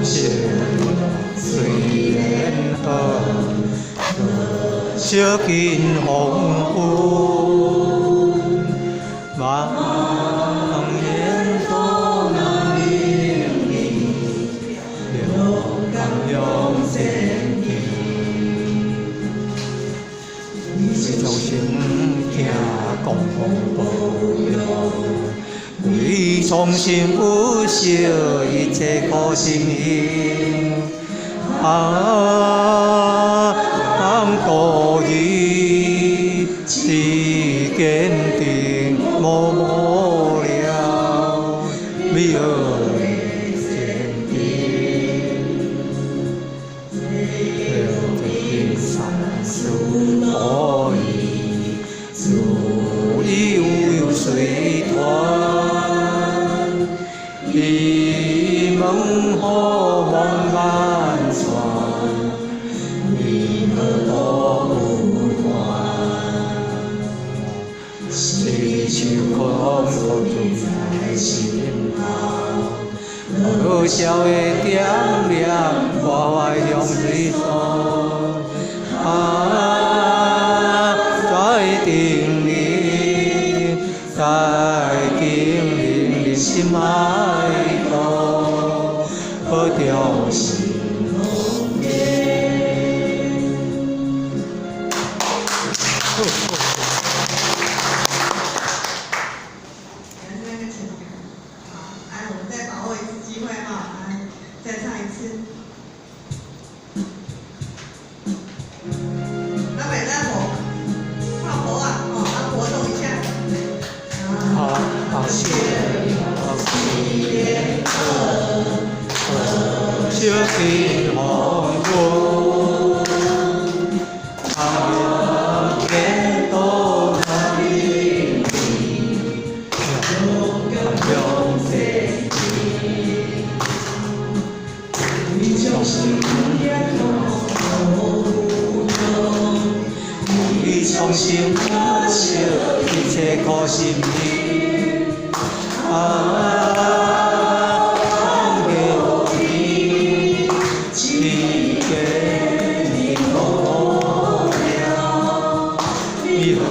惜雖然好，相見黃昏，望眼多難離，兩間兩千天。將心聽講保養，為創新不息一切苦心行，多義只堅定無無了，美好的前景。三事多義，自由隨團，一門好望萬川，為何多無關？是秋空空在心頭，可笑的點亮我懷兩水山。啊，在定裡，在定裡心愛多，不掉心中間。那個請，好，來，我們再把握一次機會哈，來，再唱一次。老板在活，畫婆啊，哦，要活動一下。好，好，謝相見黃昏，望眼多難離，兩千天。為創新不息一切苦心啊，給你只堅定無了，美好